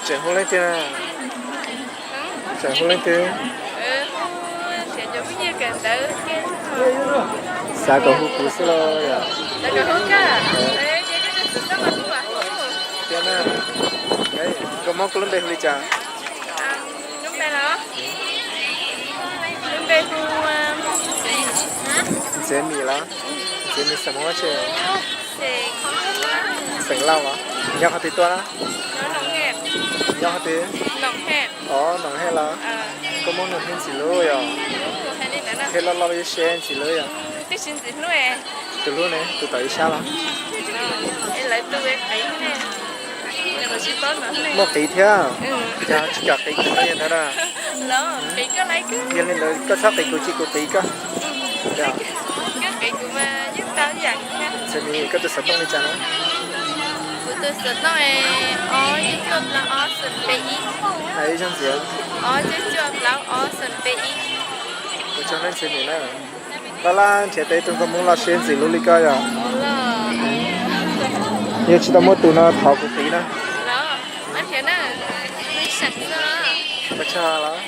Tseem hu leej twg? Tseem hu leej twg? Xav kom hu kuv xwb los yom? Tiag na. Koj muab koj lub npe hu li cas? Ntxhiav Mim los? Ntxhiav Mim xeem Hmoob dab tsi? Xeem Lauj los? Nyob qhov twg tuaj na? Nyob qhov twg? Os, Noom Hej los? Koj muab nug Hej ntxim hlub yom? Hej loj loj yuav siab ntxim hlub yom? Tus hlub ne, tus tom ib sab los? Muaj qiv thiab? Cas tsis kam qiv kuv no yog ntawd na. Yog li ntawd koj txhob qiv kuv ces kuv qiv koj. Ntxhiav Mim, koj tus xov tooj li cas na? Hais ib zaug ntxiv. Ua tsaug nawb Ntxhiav Mim na. Laj laj nrhiav tau ib tug nkauj Hmoob loj siab ntxim hlub li koj yom? Yog tsis tau muaj tus no thov kuv qiv na. Ua tsaug los?